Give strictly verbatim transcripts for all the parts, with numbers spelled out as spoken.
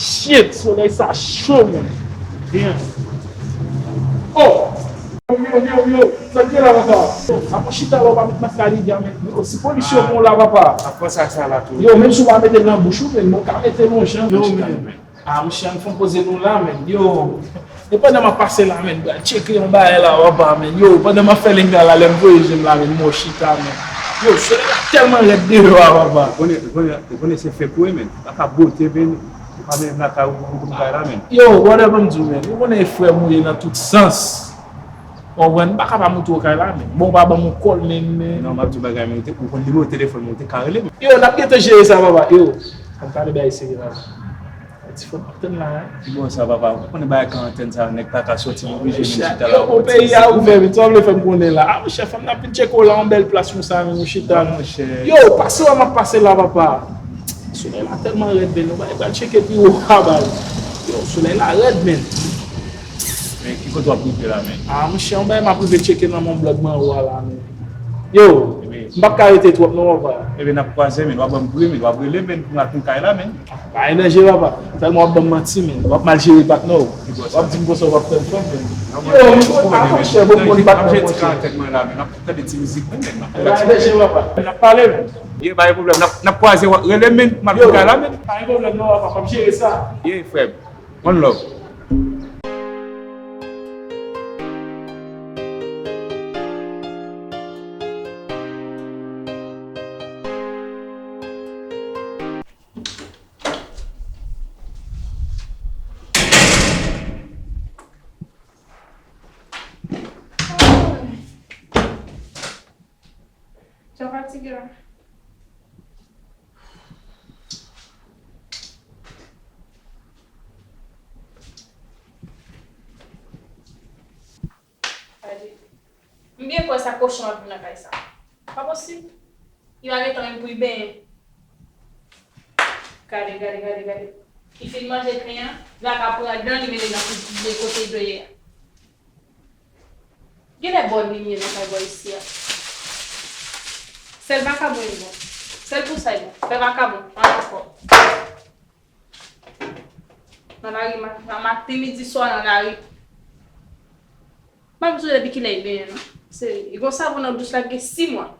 Shit, solèy sa cho, man. Damn. Oh! Yo, yo, yo, yo, sa k gen la, papa? Yo, sa pou chita la, ou pa met mask la deja, men. Yo, si polis yo pran w la, papa. Apre sa, sa la tou. Yo, menm si w pa mete l nan bouch ou, men, men w ka mete l yon jan. Yo, men. Ah, monchè, ann fè yon poze nou la, men. Yo, e pandan m ap pase la, men, m pral tcheke yon bagay la, papa, men. Yo, pandan m ap fè linga la, lè m voye je m la, men, m wè w chita, men. Yo, solèy la tèlman rèd deyò a, papa. Ou konnen, ou konnen, ou konnen se fek ou ye, men. Pa ka bote, men. Ou pa menm lakay ou pou konnen kay la, men. Yo, brother, ban m di w, men. Ou konnen e frè m ou ye nan tout sans. Ou konprann? M pa ka pa montre w kay la, men. Bon, ou pa ban m yon kòl, men, men. Non, m ap di w bagay, men. Ou te, ou konn nimewo telefòn mwen, ou te ka rele m. Yo, n ap gentan jere sa, papa. Yo, ann pale bagay serye la. Ti frè m ap tann la, hein. Ki bon sa, papa? Ou konnen bagay karantèn sa, nèg pa ka sòti, nou oblije vin chita la. Yo, bon, peyi a ouvè, men sa w vle fè m konnen la? Ah, monchè, fò n ap vin tcheke w la, yon bèl plas konsa, men nou chita. Non, monchè. Yo, pase wè m ap pase la, papa. Solèy la tèlman rèd, men nou pral tcheke pi wo a, baz. Yo, solèy la rèd, men. Men ki kote w ap rive la, men? Ah, monchè, yon bagay m ap rive tcheke nan mon blòg mwen ou a la, men. Yo, m p ap ka rete twòp non, papa. Ebyen, n ap kwaze, men. W ap ban m pri, men. W ap rele, men, pou m al konn kay la, men. Pa gen danje, papa. Sèlman w ap ban m manti, men. W ap mal jere patnè w. W ap di m konsa w p ap tann fanm, men. Yo, m konn pa, monchè, bon, m konn patnè w, monchè. Tande ti mizik, men, men. Pa gen danje, papa. N ap pale, men. Ye, pa gen pwoblèm. N ap, n ap kwaze, w ap rele m, men, pou m al konn kay la, men. Pa gen pwoblèm non, papa. M ap jere sa. Ye, frè m. One love. Jan fatige la. Gade. M byen kwè sa kochon ap viv nan kay sa. Pa posib. Li pa gen tan menm pou li benyen. Gade, gade, gade, gade. Li fin manje pen an, li pa ka pran dan li mete nan kote dlo ye a. Genlè bòn li ye nan kay bò isi a. Sèl vakabon li bon. Sèl pou sa li bon. Fè vakabon, ann ankò. Nan lari, ma-, ma-, maten, midi, swa, nan lari. M pa bezwen depi kilè li benyen, non. Se, li gon savon nan douch la, gen sis mwa.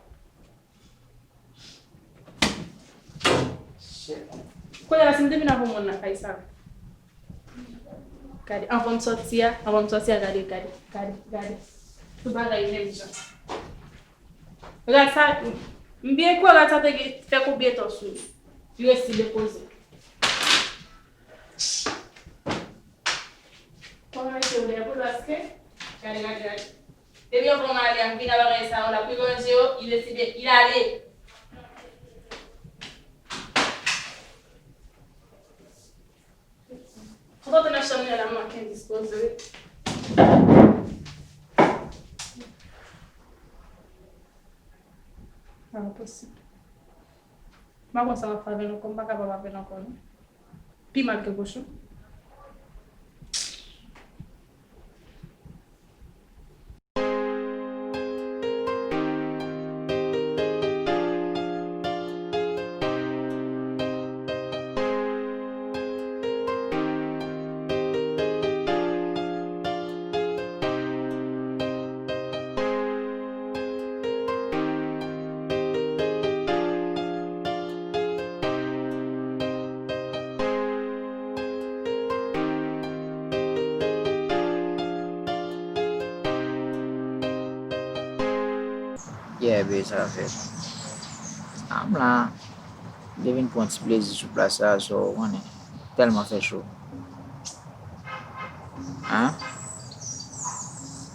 Kounye a la, si m te vin avè w moun nan kay sa. Gade, anvan m sòti a, anvan m sòti a, gade, gade, gade, gade. Tout bagay menm jan. Rad sa, m byen kwè rad sa te gen, fè konbyen tan sou li. Li resi depoze. Kòman mesye yo dèyè pou l paske, gade, gade, gade. Depi yon bon mari a m vin a bagay sa yo la, pou l ranje yo, li deside, li ale. Fòk w antre nan chanm li a la, m manke endispoze wi. Pa posib. M pa konn sa m ap fè avè l ankò, m pa kapab avè l ankò non. Pi mal ke kochon. Yeah, babe, sa fèt. A, m la. M te vin pran ti plezi sou plas sa, so, ou konnen. Tèlman fè cho. Hein?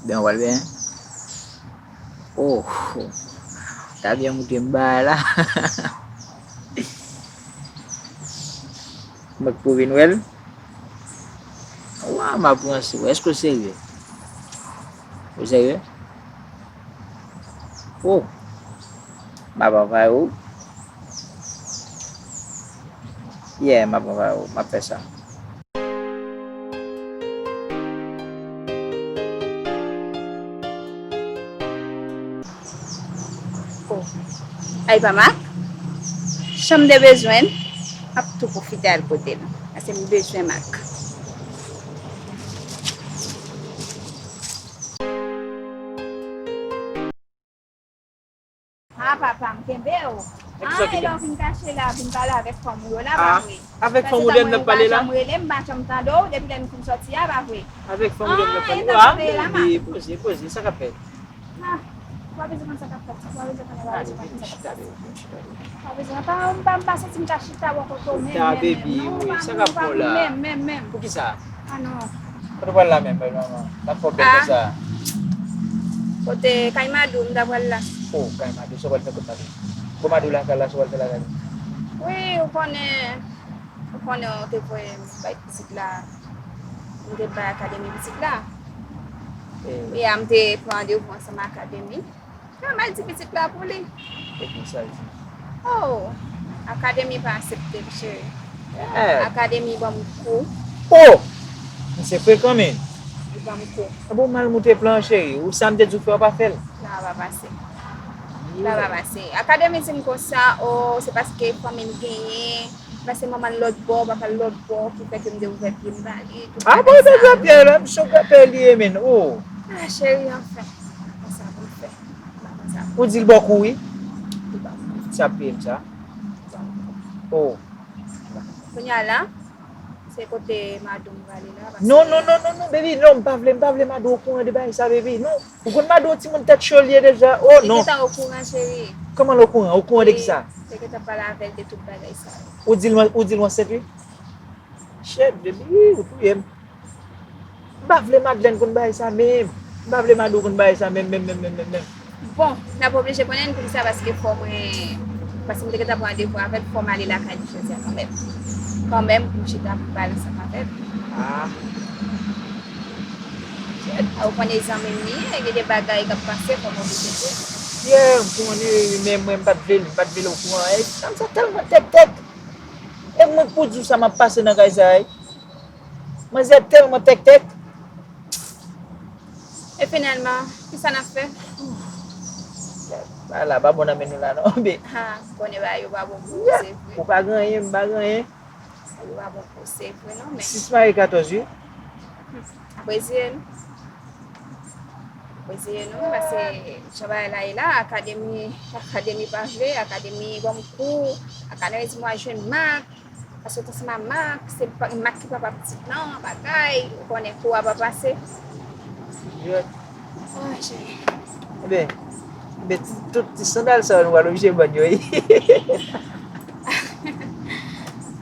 Ben, ou pral benyen? Oh, ta byen moutre m bagay la. Mwen k pou vin wè l. Wa, m ap ranse w. Èske w serye? Ou serye? Oh, m ap anvayi w. Yeah, m ap anvayi w. M ap fè sa. Oh. Ay pa Mak, jan m te bezwen l, m ap tou pwofite al kote l. M bezwen Mak. Ah, papa, m kenbe w. Ah, e lè w vin kache la, vin pale avèk fanm ou yo la, pa vre? Avèk fanm ou lè m ap pale la? Paske tankou ou pa janm rele m, m pa janm tande w depi lè m fin sòti a, pa vre? Avèk fanm ou lè m ap pale la? Ah, e sa k ap pale la, ma? Poze, poze, sa k ap fèt? Ah, ou pa bezwen konn sa k ap fèt, ou pa bezwen konnen, ou pa bezwen konnen sa k ap fèt. Ou pa bezwen, pa, m pa, m pa santi m ka chita bò kote w menm, menm, menm. Non, ou pa, ou pa menm, menm, menm. Poukisa? Ah non. Kote w pral la menm, bèl manman? N ap fè w bèl konsa. Kote kay Madou, m ta pral la. Oh, kay Madou, sa w pral fè kot Madou? Bon, Madou lakay la, sa w pral fè lakay li? Wi, ou konnen, ou konnen, ou te voye m bay pitit la. M te bay akademi pitit la. Wi, a, m te pran randevou ansanm ak akademi. Kòman l di pitit la pou li? Epi sa l di? Oh, akademi pa aksepte l, cheri. Akademi ban m kou. Oh! Misye frekan, men. Li ban m kou. Bon, mal moute plan, cheri. Ou sa m te di w fè, w pa fè l. Sa pa pase. Sa pa pase. Akademi di m konsa, oh, se paske fanmi l genyen. Paske manman l lòt bò, papa l lòt bò, ki fè ke m te ouvè pye m ba li. Ah, bon, se granpè la, misye granpè li ye, men. Oh. Ah, cheri, anfen. Konsa pou l fè. Ou di l ba w kou, wi. Li ba m kou. Sa ap peye m sa. Oh. Kounye a la, se kote Madou m prale la, paske... Non, non, non, non, non, baby, non, m pa vle, m pa vle Madou okouran de bagay sa, baby, non. Ou konn Madou yon timoun tèt cho l ye deja, oh, non. Li gentan okouran, cheri. Kòman l okouran? Okouran de kisa? Li te gentan pale avè l de tout bagay sa yo. Ou di l, ou di l w ansent, wi? Shit, baby, ou touye m. M pa vle Madlèn konn bagay sa menm. M pa vle Madou konn bagay sa menm, menm, menm, menm, menm, menm. Bon, n ap oblije konnen l pou sa, paske fò mwen, paske m te gentan pran randevou avè l, fò m ale lakay li jodi a kanmenm. Kanmenm, pou m chita, pou m pale ansanm avè l. Ah. Shit. A, ou konnen zanmi m li ye, gen de bagay k ap pase, fò m oblije di. Yeah, m konnen, men mwen, m pa t vle l, m pa t vle l okouran. E, fanm sa tèlman tèktèk. E mwen k pou di w sa m ap pase nan kay sa a, wi. Manzè tèlman tèktèk. E finalman, kisa n ap fè? Bagay la pa bon nan men nou la non, be. Ha, konnen bagay yo pa bon pou ou, se vre. Ou pa gen anyen, m pa gen anyen. Bagay yo pa bon pou ou, se vre non, men. Sis mare katòz, wi. Apre zye nou. Apre zye nou, paske jan bagay la ye la, akademi, akademi pa vle, akademi ban m kou, akademi di m w a jwenn Mak. Paske w t ansanm ak Mak, se pa, Mak ki papa pitit lan, bagay, ou konnen kou a pa pase. Ay, cheri. Ebyen, ebyen, ti, tout ti sandal sa yo nou pral oblije vann yo, wi.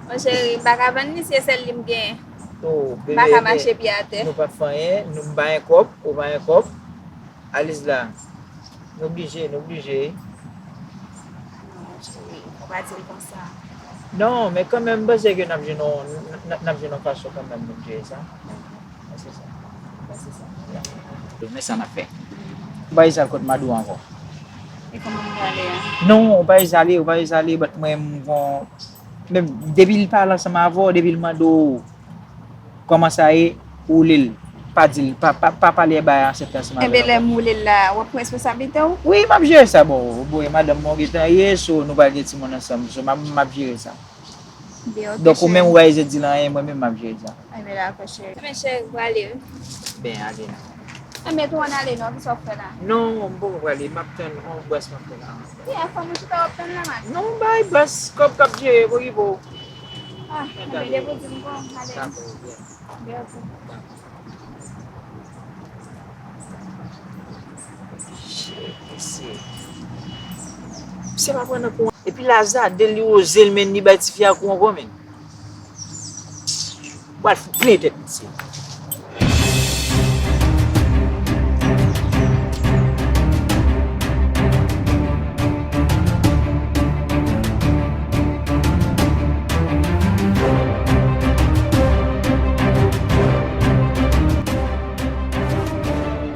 Mon cheri, m pa ka vann li, se sèl li m gen. Oh, m pa ka mache pye atè. Nou p ap fè anyen, nou m pa gen kòb, ou pa gen kòb. Alice la, nou blije, nou blije. Non, cheri, fò w pa di l konsa. Non, men kanmenm, m panse ke n ap jwenn yon, n, n, n ap jwenn yon fason kanmenm pou n jere sa. Mwen se sa. Mwen se sa. Men sa n ap fè. Ou pa ezale kot Madou ankò. E kòman m prale a? Non, ou pa ezale, ou pa ezale, but mwen, m gon, men depi l pale ansanm avè w, depi l mande w kòman sa ye, ou li l. Pa di l, pa, pa, pa pale bay akseptasyon avè l ankò. Enben, lè m woule l la, w ap pran responsablite w? Wi, m ap jere sa, bon, bon, e madanm mwen w gentan ye, so nou pral gen timoun ansanm, so m ap, m ap jere sa. Byen, ok, cheri. Donk, ou menm, ou pa ezite di l anyen, mwen menm, m ap jere sa. Enben, dakò, cheri. Enben, cheri, m prale, wi. Ben, ale. Enben, tou ann ale, non, kisa w ap fè la? Non, m poko prale, m ap tann, yon brès m ap fè la. Ki afè w chita w ap tann la, Mak? Non, bay bas, kòb k ap jere, pou ki pou. Ah, men depi w di m bon, ale. Dakò, byen. Byen, ok. Shit, mesye. Misye pa pran nan kou. Epi Lazade, li woze l, men li bay tifi a kou ankò, men. Pral fout plen tèt misye.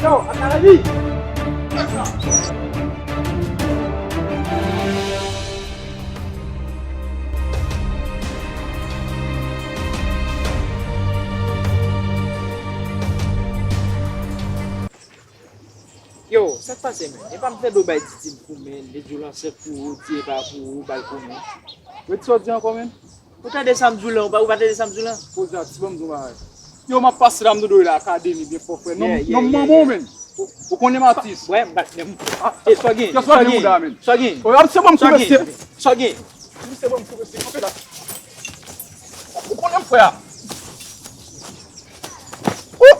Yo, Akaraji! Yo, sa k pase, men? E pa m fè do bay Titi m kou, men. Li di w lansè pou ou, di e pa pou ou, bay kou, men. Wè, sa w di ankò, men? Ou tande sa m di w lan, ou pa, ou pa tande sa m di w lan? Poze atis, ban m di w bagay. Yo, m ap pase la, m dodo la akademi byen fò, frè. Non, Yeah, yeah, non, yeah, manman yeah. ou menm. Ou, ou konnen m atis. Wè, m bat menm. E sa w gen? Kès Sa w wè gen? mouda menm? Sa w gen? Oye, atis, se ban m Sa w kouvèse. gen? Sa w gen? Misye ban m kouvèse, kanpe la. Ou konnen m, frè a. Ou!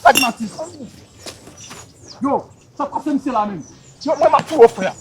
Sa k m atis. Yo, sa pase misye la menm. Yo, mwen m ap touye w, frè a.